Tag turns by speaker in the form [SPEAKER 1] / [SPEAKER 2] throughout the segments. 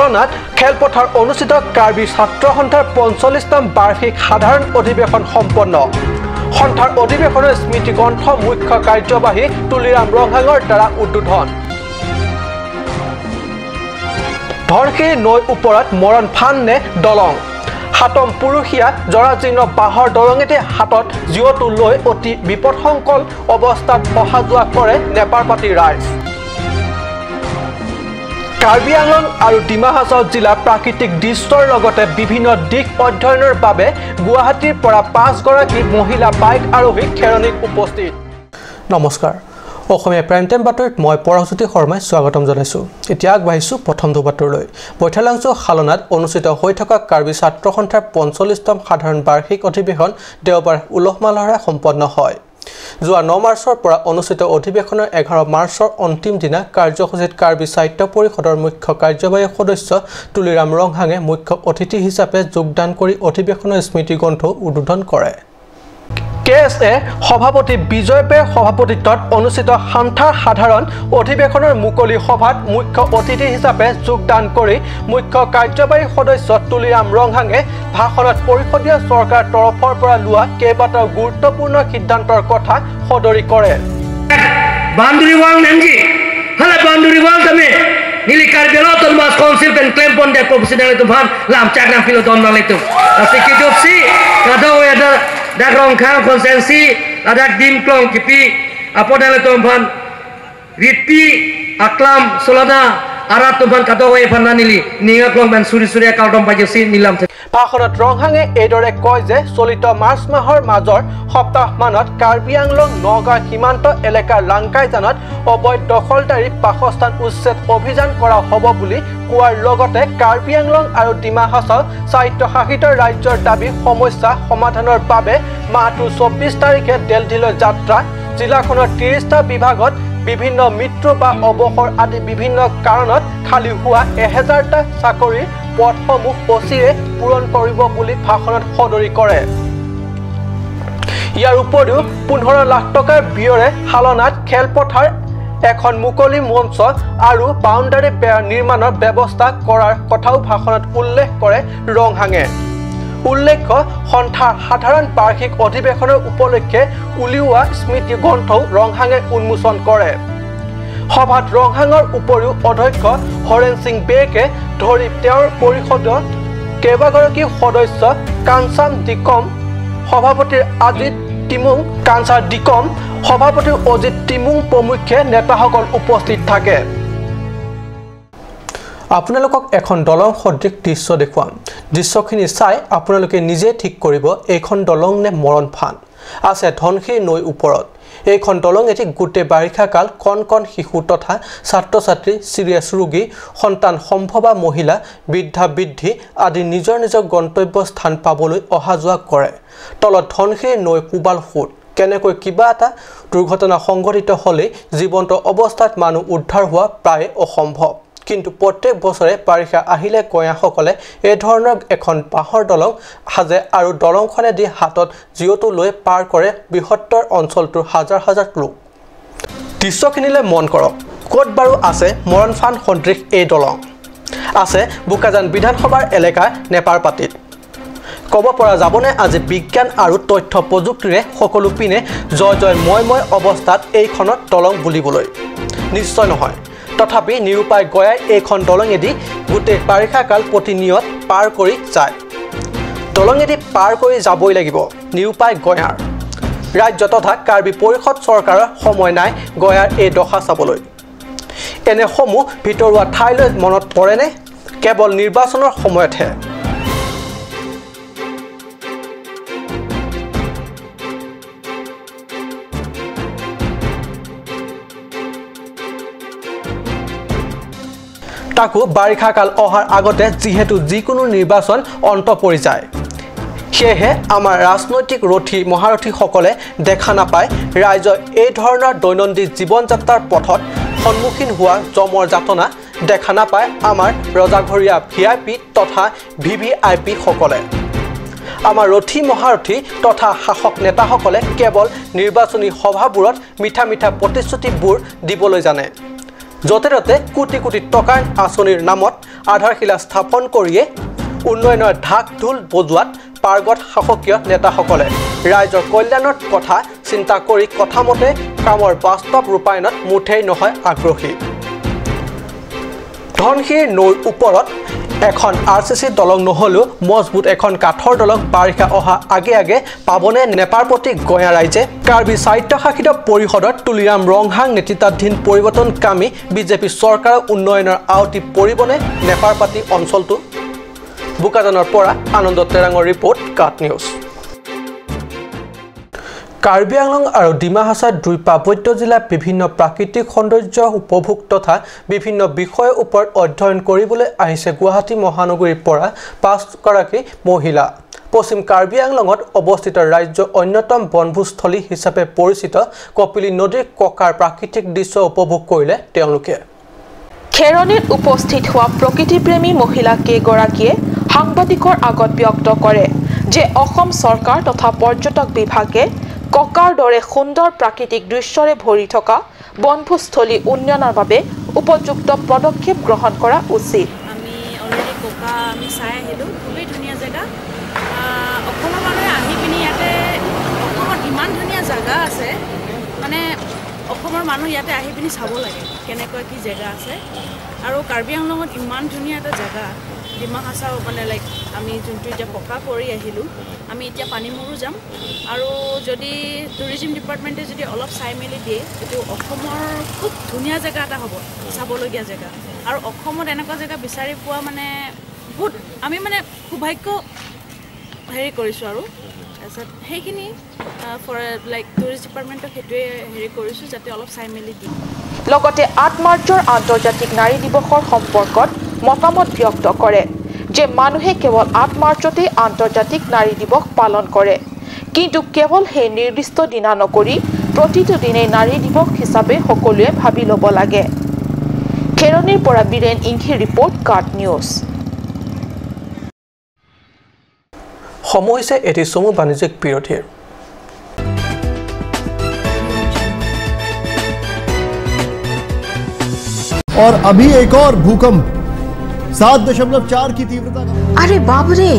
[SPEAKER 1] শালনাত খেলপথাৰ অনুষ্ঠিত কাৰ্বি ছাত্ৰ সন্থাৰ 45তম বাৰ্ষিক সাধাৰণ অধিৱেশন সম্পন্ন। সন্থাৰ অধিৱেশনৰ স্মৃতিগ্ৰন্থ মুখ্য কাৰ্যবাহী তুলিৰাম ৰংহাঙৰ দ্বাৰা উদ্বোধন। ধনশিৰি নৈৰ ওপৰত মৰণ ফান নে দলং? সাতম পুৰুষীয়া জৰাজীৰ্ণ বাঁহৰ দলঙেদি হাতত জিঅ'টো লৈ অতি বিপদসংকুল অৱস্থাত অহা যোৱা কৰে নেপাৰপাতি ৰাইজ। কাৰ্বি আংলং আৰু ডিমা হাছাও জিলাৰ প্ৰাকৃতিক দৃশ্যৰ লগতে বিভিন্ন দিশ অধ্যয়নৰ বাবে গুৱাহাটীৰ পৰা 5 গৰাকী মহিলা বাইক আৰোহী খেৰণিত উপস্থিত। নমস্কাৰ, অসমীয়া প্ৰাইম টাইম বাতৰিত মই পৰশজ্যোতি শৰ্মাই স্বাগতম জনাইছোঁ। এতিয়া আগবাঢ়িছোঁ প্ৰথমটো বাতৰিলৈ। বৈঠালাংছু শালনাত অনুষ্ঠিত হৈ থকা কাৰ্বি ছাত্ৰ সন্থাৰ 45তম সাধাৰণ বাৰ্ষিক অধিৱেশন দেওবাৰ উলহ মালহেৰে সম্পন্ন হয়। যোৱা 9 মাৰ্চৰ পৰা অনুষ্ঠিত অধিৱেশনৰ 11 মাৰ্চৰ অন্তিম দিনা কাৰ্যসূচীত কাৰ্বি সাহিত্য পৰিষদৰ মুখ্য কাৰ্যবাহী সদস্য তুলিৰাম ৰংহাঙে মুখ্য অতিথি হিচাপে যোগদান কৰি অধিৱেশনৰ স্মৃতিগ্ৰন্থ উদ্বোধন কৰে। কে এছ এ সভাপতি বিজয় পেৰ সভাপতিত্বত অনুষ্ঠিত সন্থাৰ সাধাৰণ অধিৱেশনৰ মুকলি সভাত মুখ্য অতিথি হিচাপে যোগদান কৰি মুখ্য কাৰ্যবাহী সদস্য তুলিৰাম ৰংহাঙে ভাষণত পৰিষদীয় চৰকাৰৰ তৰফৰ পৰা লোৱা কেইবাটাও গুৰুত্বপূৰ্ণ সিদ্ধান্তৰ কথা সদৰি কৰে।
[SPEAKER 2] Dak rongkhang konsensi adak dim klong kipi apodale tompan ritpi aklam solana arat tompan katowe phananili ninga klong ban suri suri kaltom pajesi nilam।
[SPEAKER 1] ভাষণত ৰংহাঙে এইদৰে কয় যে চলিত মাৰ্চ মাহৰ মাজৰ সপ্তাহমানত কাৰ্বি আংলং নগাঁও সীমান্ত এলেকাৰ লাংকাইজানত অবৈধ দখলদাৰী বাসস্থান উচ্ছেদ অভিযান কৰা হ'ব বুলি কোৱাৰ লগতে কাৰ্বি আংলং আৰু ডিমা হাছাও স্বায়ত্তশাসিত ৰাজ্যৰ দাবী সমস্যা সমাধানৰ বাবে মাহটোৰ 24 তাৰিখে দেলহিলৈ যাত্ৰা, জিলাখনৰ 30টা বিভাগত বিভিন্ন মৃত্যু বা অৱসৰ আদি বিভিন্ন কাৰণত খালী হোৱা 1000টা চাকৰিৰ পদসমূহ অচিৰে পূৰণ কৰিব বুলি ভাষণত সদৰি কৰে। ইয়াৰ উপৰিও 15 লাখ টকাৰ ব্যয়েৰে শালনাত খেলপথাৰ এখন মুকলি মঞ্চ আৰু বাউণ্ডাৰী বেৰ নিৰ্মাণৰ ব্যৱস্থা কৰাৰ কথাও ভাষণত উল্লেখ কৰে ৰংহাঙে। উল্লেখ্য, সন্থাৰ সাধাৰণ বাৰ্ষিক অধিৱেশনৰ উপলক্ষে উলিওৱা স্মৃতিগ্ৰন্থও ৰংহাঙে উন্মোচন কৰে। সভাত ৰংহাঙৰ উপৰিও অধ্যক্ষ হৰেণ সিং বেকে ধৰি তেওঁৰ পৰিষদৰ কেইবাগৰাকী সদস্য কাঞ্চাম ডিকম, সভাপতিৰ অজিত টিমুং, কাঞ্চাৰ ডিকম, সভাপতি অজিত টিমুং প্ৰমুখ্যে নেতাসকল উপস্থিত থাকে। আপোনালোকক এখন দলং সদৃশ দৃশ্য দেখুৱাম। দৃশ্যখিনি চাই আপোনালোকে নিজে ঠিক কৰিব এইখন দলং নে মৰণ ফান। আছে ধনশিৰি নৈৰ ওপৰত এইখন দলং এটি গোটেই বাৰিষাকাল কণ কণ শিশু তথা ছাত্ৰ ছাত্ৰী, চিৰিয়াছ ৰোগী, সন্তান সম্ভৱা মহিলা, বৃদ্ধা বৃদ্ধি আদি নিজৰ নিজৰ গন্তব্য স্থান পাবলৈ অহা যোৱা কৰে। তলত ধনশিৰি নৈ কোবাল সোঁত। কেনেকৈ কিবা এটা দুৰ্ঘটনা সংঘটিত হ'লেই জীৱন্ত অৱস্থাত মানুহ উদ্ধাৰ হোৱা প্ৰায় অসম্ভৱ। কিন্তু প্ৰত্যেক বছৰে বাৰিষা আহিলে গঞাসকলে এই ধৰণৰ এখন বাঁহৰ দলং সাজে আৰু দলংখনেদি হাতত জিঅ'টো লৈ পাৰ কৰে বৃহত্তৰ অঞ্চলটোৰ হাজাৰ হাজাৰ লোক। দৃশ্যখিনিলৈ মন কৰক, ক'ত বাৰু আছে মৰণফান সদৃশ এই দলং? আছে বোকাজান বিধানসভাৰ এলেকাৰ নেপাৰপাতিত। ক'ব পৰা যাবনে আজি বিজ্ঞান আৰু তথ্য প্ৰযুক্তিৰে সকলো পিনে জয় জয় ময় ময় অৱস্থাত এইখনত দলং বুলিবলৈ? নিশ্চয় নহয়। তথাপি নিৰূপায় গয়াই এইখন দলঙেদি গোটেই বাৰিষাকাল প্ৰতিনিয়ত পাৰ কৰি যায়। দলঙেদি পাৰ কৰি যাবই লাগিব নিৰূপায় গয়াৰ। ৰাজ্য তথা কাৰ্বি পৰিষদ চৰকাৰৰ সময় নাই গয়াৰ এই দশা চাবলৈ। এনেসমূহ ভিতৰুৱা ঠাইলৈ মনত পৰেনে? কেৱল নিৰ্বাচনৰ সময়তহে। তাকো বাৰিষাকাল অহাৰ আগতে যিহেতু যিকোনো নিৰ্বাচন অন্ত পৰি যায়, সেয়েহে আমাৰ ৰাজনৈতিক ৰথী মহাৰথীসকলে দেখা নাপায় ৰাইজৰ এই ধৰণৰ দৈনন্দিন জীৱন যাত্ৰাৰ পথত সন্মুখীন হোৱা যমৰ যাতনা দেখা নাপায় আমাৰ ৰজাঘৰীয়া ভি আই পি তথা ভি ভি আই পিসকলে। আমাৰ ৰথী মহাৰথী তথা শাসক নেতাসকলে কেৱল নিৰ্বাচনী সভাবোৰত মিঠা মিঠা প্ৰতিশ্ৰুতিবোৰ দিবলৈ জানে। য'তে ত'তে কোটি কোটি টকাৰ আঁচনিৰ নামত আধাৰশিলা স্থাপন কৰিয়ে উন্নয়নৰ ঢাক ঢোল বজোৱাত পাৰ্গত শাসকীয় নেতাসকলে ৰাইজৰ কল্যাণৰ কথা চিন্তা কৰি কথামতে কামৰ বাস্তৱ ৰূপায়ণত মুঠেই নহয় আগ্ৰহী। ধনশিৰি নৈৰ ওপৰত এখন আৰ চি চি দলং নহ'লেও মজবুত এখন কাঠৰ দলং বাৰিষা অহা আগে আগে পাবনে নেপাৰ প্ৰতি গঞা ৰাইজে। কাৰ্বি স্বায়ত্তশাসিত পৰিষদত তুলিৰাম ৰংহাং নেতৃত্বাধীন পৰিৱৰ্তনকামী বিজেপি চৰকাৰৰ উন্নয়নৰ আওতি পৰিবনে নেপাৰ পাতি অঞ্চলটো। বোকাজানৰ পৰা আনন্দ তেৰাঙৰ ৰিপৰ্ট, কাট নিউজ। কাৰ্বি আংলং আৰু ডিমা হাছাওৰ দুই পাৰ্বত্য জিলাৰ বিভিন্ন প্ৰাকৃতিক সৌন্দৰ্য উপভোগ তথা বিভিন্ন বিষয়ৰ ওপৰত অধ্যয়ন কৰিবলৈ আহিছে গুৱাহাটী মহানগৰীৰ পৰা 5গৰাকী মহিলা। পশ্চিম কাৰ্বি আংলঙত অৱস্থিত ৰাজ্যৰ অন্যতম বনভোজস্থলী হিচাপে পৰিচিত কপিলী নদীৰ ককাৰ প্ৰাকৃতিক দৃশ্য উপভোগ কৰিলে তেওঁলোকে।
[SPEAKER 3] খেৰণিত উপস্থিত হোৱা প্ৰকৃতিপ্ৰেমী মহিলা কেইগৰাকীয়ে সাংবাদিকৰ আগত ব্যক্ত কৰে যে অসম চৰকাৰ তথা পৰ্যটক বিভাগে ককাৰ দৰে সুন্দৰ প্ৰাকৃতিক দৃশ্যৰে ভৰি থকা বনভোজস্থলী উন্নয়নৰ বাবে উপযুক্ত পদক্ষেপ গ্ৰহণ কৰা উচিত।
[SPEAKER 4] আমি অলৰেডি ককা আমি চাই আহিলোঁ, খুবেই ধুনীয়া জেগা। অসমৰ মানুহে আহি পিনি ইয়াতে, অসমত ইমান ধুনীয়া জেগা আছে, মানে অসমৰ মানুহ ইয়াতে আহি পিনি চাব লাগে কেনেকুৱা কি জেগা আছে। আৰু কাৰ্বি আংলঙত ইমান ধুনীয়া এটা জেগা, ডিমা হাছাও মানে লাইক আমি যোনটো এতিয়া পকা কৰি আহিলোঁ, আমি এতিয়া পানীমূৰো যাম। আৰু যদি টুৰিজিম ডিপাৰ্টমেণ্টে যদি অলপ চাই মেলি দিয়ে, এইটো অসমৰ খুব ধুনীয়া জেগা এটা হ'ব, চাবলগীয়া জেগা। আৰু অসমত এনেকুৱা জেগা বিচাৰি পোৱা মানে বহুত আমি মানে সৌভাগ্য হেৰি কৰিছোঁ। আৰু তাৰপিছত সেইখিনি ফৰ লাইক টুৰিষ্ট ডিপাৰ্টমেণ্টক সেইটোৱে হেৰি কৰিছোঁ যাতে অলপ চাই মেলি দিয়ে।
[SPEAKER 3] লগতে 8 মাৰ্চৰ আন্তৰ্জাতিক নাৰী দিৱসৰ সম্পৰ্কত মতামত ব্যক্ত কৰে যে মানুহে কেৱল 8 মাৰ্চতেই আন্তৰ্জাতিক নাৰী দিৱস পালন কৰে, কিন্তু কেৱল সেই নিৰ্দিষ্ট দিনা নকৰি প্ৰতিটো দিনেই নাৰী দিৱস হিচাপে সকলোৱে ভাবি ল'ব লাগে। খেৰণিৰ পৰা বীৰেন ইংহিৰ ৰিপৰ্ট, কাট নিউজ।
[SPEAKER 1] সময় হৈছে এটি চমু বাণিজ্যিক বিৰতিৰ।
[SPEAKER 5] और अभी एक और भूकंप 7.4 की तीव्रता का।
[SPEAKER 6] अरे बाप रे,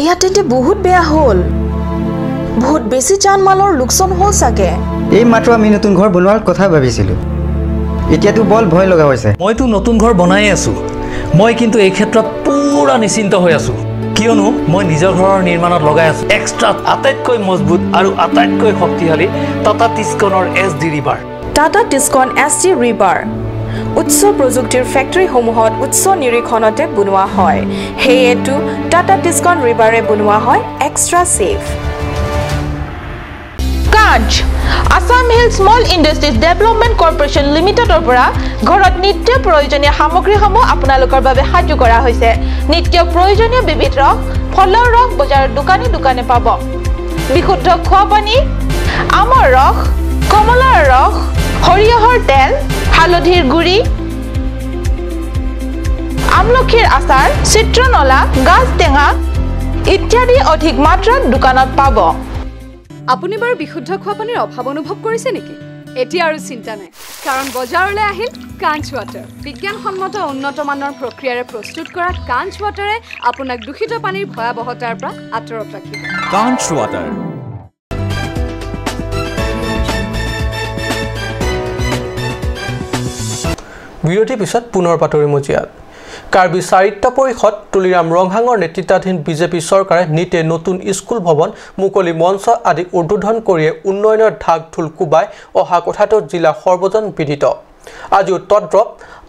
[SPEAKER 6] এয়া তেন্তে বহুত বেয়া হ'ল, বহুত বেছি জানমালৰ লোকচান হ'ল চাগে।
[SPEAKER 7] এই মাত্ৰ আমি নতুন ঘৰ বনোৱাৰ কথা ভাবিছিলোঁ, এতিয়াতো বৰ ভয় লগা হৈছে।
[SPEAKER 8] মইতো নতুন ঘৰ বনাই আছোঁ, মই কিন্তু এই ক্ষেত্ৰত পুৰা নিশ্চিন্ত হৈ আছোঁ, কিয়নো মই নিজৰ ঘৰৰ নিৰ্মাণত লগাই আছোঁ এক্সট্ৰা আটাইতকৈ মজবুত আৰু আটাইতকৈ শক্তিশালী Tata টিস্কনৰ S D rebar.
[SPEAKER 6] Tata Tiscon S D rebar উচ্চ প্ৰযুক্তিৰ ফেক্টৰীসমূহত উচ্চ নিৰীক্ষণতে বনোৱা হয়, সেয়েতো টাটা টিস্কন ৰিবাৰে বনোৱা হয় extra safe.
[SPEAKER 3] Kanch Assam hill small industries development corporation লিমিটেডৰ পৰা ঘৰত নিত্য প্ৰয়োজনীয় সামগ্ৰীসমূহ আপোনালোকৰ বাবে সাজু কৰা হৈছে। নিত্য প্ৰয়োজনীয় বিবিধ ৰস, ফলৰ ৰস বজাৰৰ দোকানে দোকানে পাব। বিশুদ্ধ খোৱা পানী, আমৰ ৰস, কমলাৰ ৰস, সৰিয়হৰ তেল, হালধিৰ গুড়ি, আমলখিৰ আচাৰ, চিত্ৰনলা, গাজ টেঙা ইত্যাদি অধিক মাত্ৰাত দোকানত পাব।
[SPEAKER 9] আপুনি বাৰু বিশুদ্ধ খোৱা পানীৰ অভাৱ অনুভৱ কৰিছে নেকি? এতিয়া আৰু চিন্তা নাই, কাৰণ বজাৰলৈ আহিল কাঞ্চ ৱাটাৰ। বিজ্ঞানসন্মত উন্নত মানৰ প্ৰক্ৰিয়াৰে প্ৰস্তুত কৰা কাঞ্চ ৱাটাৰে আপোনাক দূষিত পানীৰ ভয়াৱহতাৰ পৰা আঁতৰত ৰাখিব।
[SPEAKER 10] কাঞ্চ ৱাটাৰ।
[SPEAKER 1] বিৰতিৰ পিছত পুনৰ বাতৰি মজিয়াত। কাৰ্বি সাহিত্য পৰিষদ তুলিৰাম ৰংহাঙৰ নেতৃত্বাধীন বিজেপি চৰকাৰে নিতে নতুন স্কুল ভৱন, মুকলি মঞ্চ আদি উদ্বোধন কৰিয়ে উন্নয়নৰ ঢাক ঢোল কোবাই অহা কথাটো জিলা সৰ্বজন বিদিত। আজিও তদ্ৰপ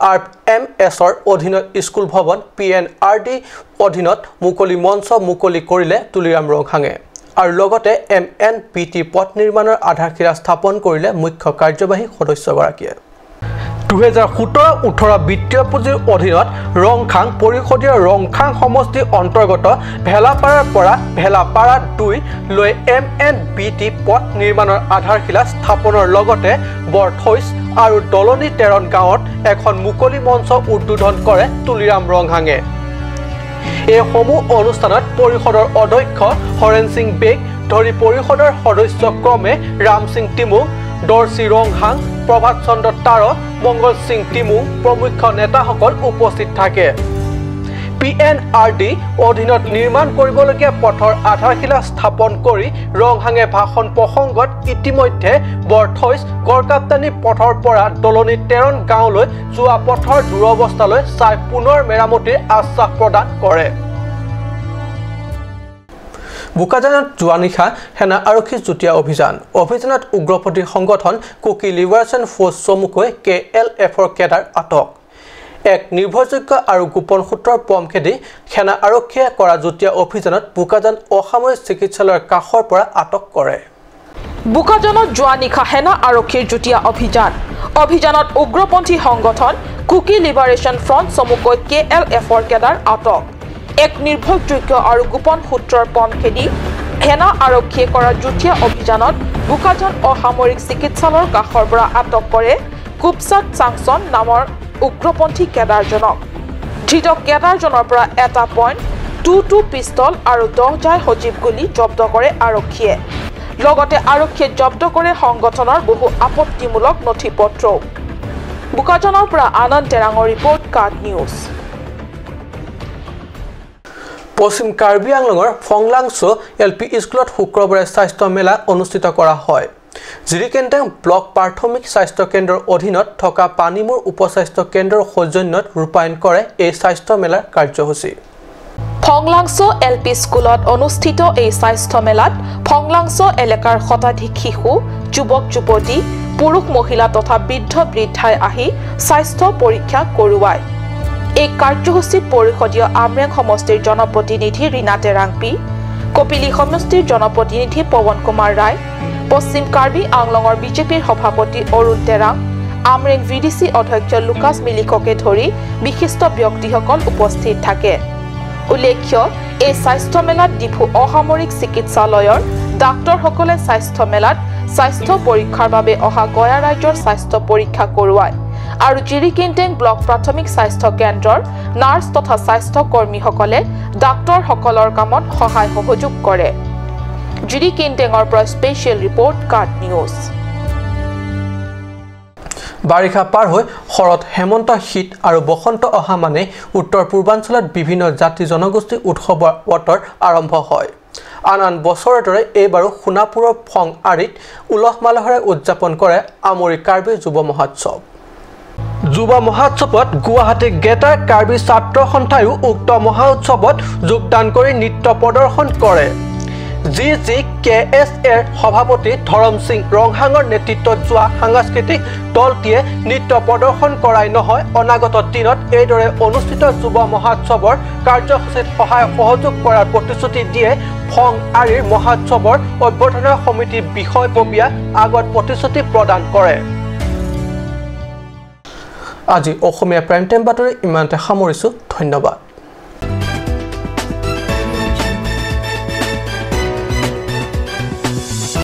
[SPEAKER 1] আৰ এম এছৰ অধীনত স্কুল ভৱন, পি এন আৰ ডি অধীনত মুকলি মঞ্চ মুকলি কৰিলে তুলিৰাম ৰংহাঙে আৰু লগতে এম এন পি টি পথ নিৰ্মাণৰ আধাৰশিলা স্থাপন কৰিলে মুখ্য কাৰ্যবাহী সদস্যগৰাকীয়ে। 2017-18 বিত্তীয় পুঁজিৰ অধীনত ৰংখাং পৰিষদীয় ৰংখাং সমষ্টিৰ অন্তৰ্গত ভেলাপাৰাৰ পৰা ভেলাপাৰা 2 লৈ এম এন বি টি পথ নিৰ্মাণৰ আধাৰশিলা স্থাপনৰ লগতে বৰথৈচ আৰু দলনি তেৰণ গাঁৱত এখন মুকলি মঞ্চ উদ্বোধন কৰে তুলিৰাম ৰংহাঙে। এইসমূহ অনুষ্ঠানত পৰিষদৰ অধ্যক্ষ হৰেণ সিং বেগ ধৰি পৰিষদৰ সদস্য ক্ৰমে ৰামসিং তিমুং, দৰ্শী ৰংহাং, প্ৰভাত চন্দ্ৰ তাৰ, মংগল সিং টিমু প্ৰমুখ নেতাসকল উপস্থিত থাকে। PNRD অধীনত নিৰ্মাণ কৰিবলগীয়া পথৰ আধাৰশিলা স্থাপন কৰি ৰংহাঙে ভাষণ প্ৰসংগত ইতিমধ্যে বৰথৈচ গড়কাপ্তানি পথৰ পৰা দলনি তেৰণ গাঁৱলৈ যোৱা পথৰ দুৰৱস্থালৈ চাই পুনৰ মেৰামতিৰ আশ্বাস প্ৰদান কৰে। বোকাজানত যোৱা নিশা সেনা আৰক্ষীৰ যুটীয়া অভিযান। অভিযানত উগ্ৰপন্থী সংগঠন কুকি লিবাৰেশ্যন ফ'ৰ্চ চমুকৈ KLFৰ কেডাৰ আটক। এক নিৰ্ভৰযোগ্য আৰু গোপন সূত্ৰৰ পম খেদি সেনা আৰক্ষীয়ে কৰা যুটীয়া অভিযানত বোকাজান অসামৰিক চিকিৎসালয়ৰ কাষৰ পৰা আটক কৰে।
[SPEAKER 6] বোকাজানত যোৱা নিশা সেনা আৰক্ষীৰ যুটীয়া অভিযান। অভিযানত উগ্ৰপন্থী সংগঠন কুকি লিবাৰেশ্যন ফ্ৰণ্ট চমুকৈ KLFৰ কেডাৰ আটক। এক নিৰ্ভৰযোগ্য আৰু গোপন সূত্ৰৰ পম খেদি সেনা আৰক্ষীয়ে কৰা যুটীয়া অভিযানত বোকাজান অসামৰিক চিকিৎসালয়ৰ কাষৰ পৰা আটক কৰে কুপচাত চাংচন নামৰ উগ্ৰপন্থী কেডাৰজনক। ধৃত কেডাৰজনৰ পৰা এটা .22 পিষ্টল আৰু 10 জাই সজীৱ গুলী জব্দ কৰে আৰক্ষীয়ে। লগতে আৰক্ষীয়ে জব্দ কৰে সংগঠনৰ বহু আপত্তিমূলক নথি পত্ৰও। বোকাজানৰ পৰা আনন্দ তেৰাঙৰ ৰিপৰ্ট, কাট নিউজ।
[SPEAKER 1] পশ্চিম কাৰ্বি আংলঙৰ ফংলাংছ' LP স্কুলত শুক্ৰবাৰে স্বাস্থ্য মেলা অনুষ্ঠিত কৰা হয়। জিৰিকেন্টেং ব্লক প্ৰাথমিক স্বাস্থ্য কেন্দ্ৰৰ অধীনত থকা পানীমূৰ উপস্বাস্থ্য কেন্দ্ৰৰ সৌজন্যত ৰূপায়ণ কৰে এই স্বাস্থ্য মেলাৰ কাৰ্যসূচী।
[SPEAKER 6] ফংলাংছ' LP স্কুলত অনুষ্ঠিত এই স্বাস্থ্য মেলাত ফংলাংছ' এলেকাৰ শতাধিক শিশু, যুৱক যুৱতী, পুৰুষ মহিলা তথা বৃদ্ধ বৃদ্ধাই আহি স্বাস্থ্য পৰীক্ষা কৰোৱায়। এই কাৰ্যসূচীত পৰিষদীয় আমৰেং সমষ্টিৰ জনপ্ৰতিনিধি ৰীণা তেৰাংপি, কপিলী সমষ্টিৰ জনপ্ৰতিনিধি পৱন কুমাৰ ৰায়, পশ্চিম কাৰ্বি আংলঙৰ বিজেপিৰ সভাপতি অৰুণ তেৰাং, আমৰেং VDC অধ্যক্ষ লুকাছ মিলিককে ধৰি বিশিষ্ট ব্যক্তিসকল উপস্থিত থাকে। উল্লেখ্য, এই স্বাস্থ্য মেলাত ডিফু অসামৰিক চিকিৎসালয়ৰ ডাক্তৰসকলে স্বাস্থ্য মেলাত স্বাস্থ্য পৰীক্ষাৰ বাবে অহা গয়া ৰাজ্যৰ স্বাস্থ্য পৰীক্ষা কৰোৱায় আৰু জিৰিকিনটেং ব্লক প্ৰাথমিক স্বাস্থ্য কেন্দ্ৰৰ নাৰ্ছ তথা স্বাস্থ্য কৰ্মীসকলে ডাক্তৰসকলৰ কামত সহায় সহযোগ কৰে। জিৰিকিনটেঙৰ পৰা স্পেচিয়েল ৰিপৰ্ট, কাট নিউজ।
[SPEAKER 1] বাৰিষা পাৰ হৈ শৰৎ, হেমন্ত, শীত আৰু বসন্ত অহা মানে উত্তৰ পূৰ্বাঞ্চলত বিভিন্ন জাতি জনগোষ্ঠীৰ উৎসৱৰ বতৰ আৰম্ভ হয়। আন আন বছৰৰ দৰে এইবাৰো সোণাপুৰৰ ফং আৰিত উলহ মালহেৰে উদযাপন কৰে আমৰি কাৰ্বি যুৱ মহোৎসৱ। যুৱ মহোৎসৱত গুৱাহাটী গ্ৰেটাৰ কাৰ্বি ছাত্ৰ সন্থায়ো উক্ত মহোৎসৱত যোগদান কৰি নৃত্য প্ৰদৰ্শন কৰে। GGKSAৰ সভাপতি ধৰম সিং ৰংহাঙৰ নেতৃত্বত যোৱা সাংস্কৃতিক দলটিয়ে নৃত্য প্ৰদৰ্শন কৰাই নহয়, অনাগত দিনত এইদৰে অনুষ্ঠিত যুৱ মহোৎসৱৰ কাৰ্যসূচীত সহায় সহযোগ কৰাৰ প্ৰতিশ্ৰুতি দিয়ে। ফং আৰিৰ মহোৎসৱৰ অভ্যৰ্থনা সমিতিৰ বিষয়ববীয়া আগত প্ৰতিশ্ৰুতি প্ৰদান কৰে। আজি অসমীয়া প্ৰাইম টাইম বাতৰি ইমানতে সামৰিছোঁ। ধন্যবাদ।